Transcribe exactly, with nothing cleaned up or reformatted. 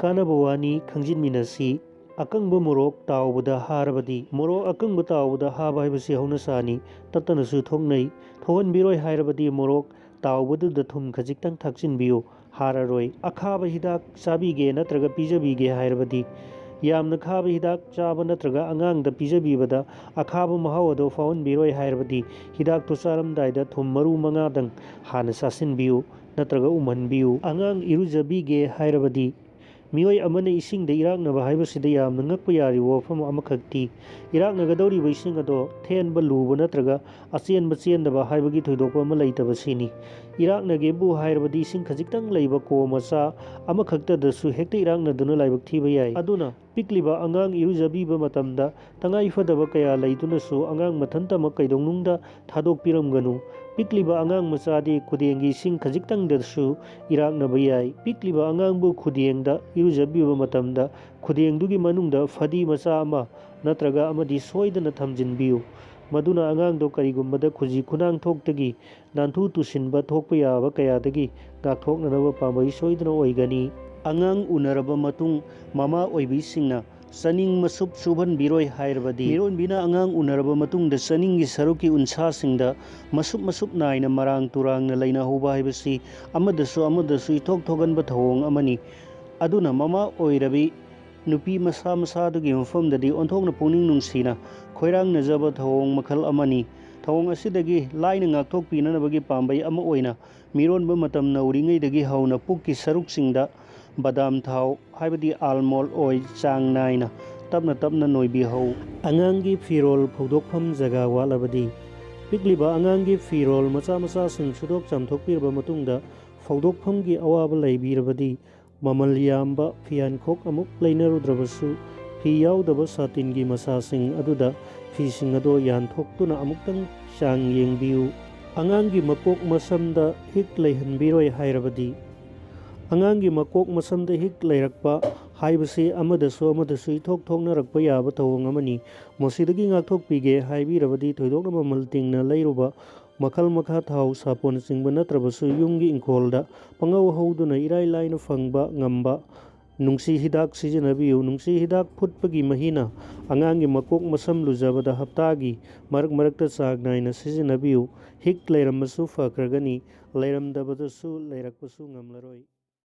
ꯀꯥꯟꯅꯕ ꯋꯥꯅꯤ, ꯈꯪꯖꯤꯟꯃꯤꯟꯅꯁꯤ꯫ ꯑꯀꯪꯕ ꯃꯣꯔꯣꯛ ꯇꯥꯎꯕꯗ ꯍꯥꯔꯕꯗꯤ, ꯃꯣꯔꯣꯛ ꯑꯀꯪꯕ ꯇꯥꯎꯕꯗ ꯍꯥꯕ ꯍꯥꯏꯕꯁꯤ ꯍꯧꯅꯁꯥꯅꯤ, ꯇꯠꯇꯅꯁꯨ ꯊꯣꯛꯅꯩ꯫ ꯊꯣꯛꯍꯟꯕꯤꯔꯣꯏ ꯍꯥꯏꯔꯕꯗꯤ ꯃꯣꯔꯣꯛ ꯇꯥꯎꯕꯗꯨꯗ ꯊꯨꯝ ꯈꯖꯤꯛꯇꯪ ꯊꯥꯛꯆꯤꯟꯕꯤꯌꯨ, ꯍꯥꯔꯔꯣꯏ꯫ ꯑꯈꯥꯕ ꯍꯤꯗꯥꯛ ꯆꯥꯕꯤꯒꯦ ꯅꯠꯇ꯭ꯔꯒ ꯄꯤꯖꯕꯤꯒꯦ ꯍꯥꯏꯔꯕꯗꯤ, ꯌꯥꯝꯅ ꯈꯥꯕ ꯍꯤꯗꯥꯛ ꯆꯥꯕ ꯅꯠꯇ꯭ꯔꯒ ꯑꯉꯥꯡꯗ ꯄꯤꯖꯕꯤꯕꯗ ꯑꯈꯥꯕ ꯃꯍꯥꯎ ꯑꯗꯨ ꯐꯥꯎꯍꯟꯕꯤꯔꯣꯏ ꯍꯥꯏꯔꯕꯗꯤ, ꯍꯤꯗꯥꯛꯇꯨ ꯆꯥꯔꯝꯗꯥꯏꯗ ꯊꯨꯝ ꯃꯔꯨ ꯃꯉꯥꯗꯪ ꯍꯥꯟꯅ ꯆꯥꯁꯤꯟꯕꯤꯌꯨ ꯅꯠꯇ꯭ꯔꯒ ꯎꯝꯍꯟꯕꯤꯌꯨ꯫ ꯑꯉꯥꯡ ꯏꯔꯨꯖꯕꯤꯒꯦ ꯍꯥꯏꯔꯕꯗꯤ, ꯃꯤꯑꯣꯏ ꯑꯃꯅ ꯏꯁꯤꯡꯗ ꯏꯔꯥꯛꯅꯕ ꯍꯥꯏꯕꯁꯤꯗ ꯌꯥꯝꯅ ꯉꯛꯄ ꯌꯥꯔꯤꯕ ꯋꯥꯐꯝ ꯑꯃꯈꯛꯇꯤ, ꯏꯔꯥꯛꯅꯒꯗꯧꯔꯤꯕ ꯏꯁꯤꯡ ꯑꯗꯣ ꯊꯦꯟꯕ ꯂꯨꯕ ꯅꯠꯇ꯭ꯔꯒ ꯑꯆꯦꯟꯕ ꯆꯦꯟꯗꯕ ꯍꯥꯏꯕꯒꯤ ꯊꯣꯏꯗꯣꯛꯄ ꯑꯃ ꯂꯩꯇꯕꯁꯤꯅꯤ꯫ ꯏꯔꯥꯛꯅꯒꯦꯕꯨ ꯍꯥꯏꯔꯕꯗꯤ ꯏꯁꯤꯡ ꯈꯖꯤꯛꯇꯪ ꯂꯩꯕ ꯀꯣ ꯃꯆꯥ ꯑꯃꯈꯛꯇꯗꯁꯨ ꯍꯦꯛꯇ ꯏꯔꯥꯛꯅꯗꯨꯅ ꯂꯥꯏꯕꯛ ꯊꯤꯕ ꯌꯥꯏ꯫ ꯑꯗꯨꯅ ꯄꯤꯛꯂꯤꯕ ꯑꯉꯥꯡ ꯏꯔꯨꯖꯕꯤꯕ ꯃꯇꯝꯗ ꯇꯉꯥꯏ ꯐꯗꯕ ꯀꯌꯥ ꯂꯩꯗꯨꯅꯁꯨ ꯑꯉꯥꯡ ꯃꯊꯟꯇꯃꯛ ꯀꯩꯗꯧꯅꯨꯡꯗ ꯊꯥꯗꯣꯛꯄꯤꯔꯝꯒꯅꯨ꯫ ꯄꯤꯛꯂꯤꯕ ꯑꯉꯥꯡ ꯃꯆꯥꯗꯤ ꯈꯨꯗꯦꯡꯒꯤ ꯏꯁꯤꯡ ꯈꯖꯤꯛꯇꯪꯗꯁꯨ ꯏꯔꯥꯛꯅꯕ ꯌꯥꯏ꯫ ꯄꯤꯛꯂꯤꯕ ꯑꯉꯥꯡꯕꯨ ꯈꯨꯗꯦꯡꯗ ꯏꯔꯨꯖꯕꯤꯕ ꯃꯇꯝꯗ ꯈꯨꯗꯦꯡꯗꯨꯒꯤ ꯃꯅꯨꯡꯗ ꯐꯗꯤ ꯃꯆꯥ ꯑꯃ ꯅꯠꯇ꯭ꯔꯒ ꯑꯃꯗꯤ ꯁꯣꯏꯗꯅ ꯊꯝꯖꯤꯟꯕꯤꯌꯨ꯫ ꯃꯗꯨꯅ ꯑꯉꯥꯡꯗꯣ ꯀꯔꯤꯒꯨꯝꯕꯗ ꯈꯨꯖꯤ ꯈꯨꯅꯥꯡ ꯊꯣꯛꯇꯒꯤ ꯅꯥꯟꯊꯨ ꯇꯨꯁꯤꯟꯕ ꯊꯣꯛꯄ ꯌꯥꯕ ꯀꯌꯥꯗꯒꯤ ꯉꯥꯛꯊꯣꯛꯅꯅꯕ ꯄꯥꯝꯕꯩ ꯁꯣꯏꯗꯅ ꯑꯣꯏꯒꯅꯤ꯫ ꯑꯉꯥꯡ ꯎꯅꯔꯕ ꯃꯇꯨꯡ ꯃꯃꯥ ꯑꯣꯏꯕꯤꯁꯤꯡꯅ ꯆꯥꯅꯤꯡ ꯃꯁꯨꯞ ꯁꯨꯞꯍꯟꯕꯤꯔꯣꯏ ꯍꯥꯏꯔꯕꯗꯤ, ꯃꯤꯔꯣꯟꯕꯤꯅ ꯑꯉꯥꯡ ꯎꯅꯔꯕ ꯃꯇꯨꯡꯗ ꯆꯥꯅꯤꯡꯒꯤ ꯁꯔꯨꯛꯀꯤ ꯎꯟꯁꯥꯁꯤꯡꯗ ꯃꯁꯨꯞ ꯃꯁꯨꯞ ꯅꯥꯏꯅ ꯃꯔꯥꯡ ꯇꯨꯔꯥꯡꯅ ꯂꯩꯅꯍꯧꯕ ꯍꯥꯏꯕꯁꯤ ꯑꯃꯗꯁꯨ ꯑꯃꯗꯁꯨ ꯏꯊꯣꯛ ꯊꯣꯛꯍꯟꯕ ꯊꯧꯑꯣꯡ ꯑꯃꯅꯤ꯫ ꯑꯗꯨꯅ ꯃꯃꯥ ꯑꯣꯏꯔꯕꯤ ꯅꯨꯄꯤ ꯃꯁꯥ ꯃꯁꯥꯗꯨꯒꯤ ꯃꯐꯝꯗꯗꯤ ꯑꯣꯟꯊꯣꯛꯅ ꯄꯨꯛꯅꯤꯡ ꯅꯨꯡꯁꯤꯅ ꯈꯣꯏꯔꯥꯡꯅꯖꯕ ꯊꯧꯑꯣꯡ ꯃꯈꯜ ꯑꯃꯅꯤ꯫ ꯊꯧꯑꯣꯡ ꯑꯁꯤꯗꯒꯤ ꯂꯥꯏꯅ ꯉꯥꯛꯊꯣꯛꯄꯤꯅꯅꯕꯒꯤ ꯄꯥꯝꯕꯩ ꯑꯃ ꯑꯣꯏꯅ, ꯃꯤꯔꯣꯟꯕ ꯃꯇꯝ ꯅꯧꯔꯤꯉꯩꯗꯒꯤ ꯍꯧꯅ ꯄꯨꯛꯀꯤ ꯁꯔꯨꯛꯁꯤꯡꯗ ꯕꯗꯥꯝ ꯊꯥꯎ, ꯍꯥꯏꯕꯗꯤ almond oil, ꯆꯥꯡ ꯅꯥꯏꯅ ꯇꯞꯅ ꯇꯞꯅ ꯅꯣꯏꯕꯤꯍꯧ꯫ ꯑꯉꯥꯡꯒꯤ ꯐꯤꯔꯣꯜ ꯐꯧꯗꯣꯛꯐꯝ ꯖꯒꯥ ꯋꯥꯠꯂꯕꯗꯤ, ꯄꯤꯛꯂꯤꯕ ꯑꯉꯥꯡꯒꯤ ꯐꯤꯔꯣꯜ ꯃꯆꯥ ꯃꯆꯥꯁꯤꯡ ꯁꯨꯗꯣꯛ ꯆꯥꯝꯊꯣꯛꯄꯤꯔꯕ ꯃꯇꯨꯡꯗ ꯐꯧꯗꯣꯛꯐꯝꯒꯤ ꯑꯋꯥꯕ ꯂꯩꯕꯤꯔꯕꯗꯤ, ꯃꯃꯜ ꯌꯥꯝꯕ ꯐꯤꯌꯥꯟꯈꯣꯛ ꯑꯃꯨꯛ ꯂꯩꯅꯔꯨꯗ꯭ꯔꯕꯁꯨ, ꯐꯤ ꯌꯥꯎꯗꯕ ꯁꯥꯇꯤꯟꯒꯤ ꯃꯁꯥꯁꯤꯡ ꯑꯗꯨꯗ ꯐꯤꯁꯤꯡ ꯑꯗꯣ ꯌꯥꯟꯊꯣꯛꯇꯨꯅ ꯑꯃꯨꯛꯇꯪ ꯆꯥꯡ ꯌꯦꯡꯕꯤꯌꯨ꯫ ꯑꯉꯥꯡꯒꯤ ꯃꯀꯣꯛ ꯃꯁꯝꯗ ꯍꯤꯛ ꯂꯩꯍꯟꯕꯤꯔꯣꯏ ꯍꯥꯏꯔꯕꯗꯤ, ꯑꯉꯥꯡꯒꯤ ꯃꯀꯣꯛ ꯃꯁꯝꯗ ꯍꯤꯛ ꯂꯩꯔꯛꯄ ꯍꯥꯏꯕꯁꯤ ꯑꯃꯗꯁꯨ ꯑꯃꯗꯁꯨ ꯏꯊꯣꯛ ꯊꯣꯛꯅꯔꯛꯄ ꯌꯥꯕ ꯊꯧꯑꯣꯡ ꯑꯃꯅꯤ꯫ ꯃꯁꯤꯗꯒꯤ ꯉꯥꯛꯊꯣꯛꯄꯤꯒꯦ ꯍꯥꯏꯕꯤꯔꯕꯗꯤ, ꯊꯣꯏꯗꯣꯛꯅ ꯃꯃꯜ ꯇꯤꯡꯅ ꯂꯩꯔꯨꯕ ꯃꯈꯜ ꯃꯈꯥ ꯊꯥꯎ ꯁꯥꯄꯣꯟꯅꯆꯤꯡꯕ ꯅꯠꯇ꯭ꯔꯕꯁꯨ, ꯌꯨꯝꯒꯤ ꯏꯪꯈꯣꯜꯗ ꯄꯪꯍꯧ ꯍꯧꯗꯨꯅ ꯏꯔꯥꯏ ꯂꯥꯏꯅ ꯐꯪꯕ ꯉꯝꯕ ꯅꯨꯡꯁꯤ ꯍꯤꯗꯥꯛ ꯁꯤꯖꯤꯟꯅꯕꯤꯌꯨ꯫ ꯅꯨꯡꯁꯤ ꯍꯤꯗꯥꯛ ꯐꯨꯠꯄꯒꯤ ꯃꯍꯤꯅ ꯑꯉꯥꯡꯒꯤ ꯃꯀꯣꯛ ꯃꯁꯝ ꯂꯨꯖꯕꯗ ꯍꯞꯇꯥꯒꯤ ꯃꯔꯛ ꯃꯔꯛꯇ ꯆꯥꯡ ꯅꯥꯏꯅ ꯁꯤꯖꯤꯟꯅꯕꯤꯌꯨ꯫ ꯍꯤꯛ ꯂꯩꯔꯝꯃꯁꯨ ꯐꯈ꯭ꯔꯒꯅꯤ, ꯂꯩꯔꯝꯗꯕꯗꯁꯨ ꯂꯩꯔꯛꯄꯁꯨ ꯉꯝꯂꯔꯣꯏ꯫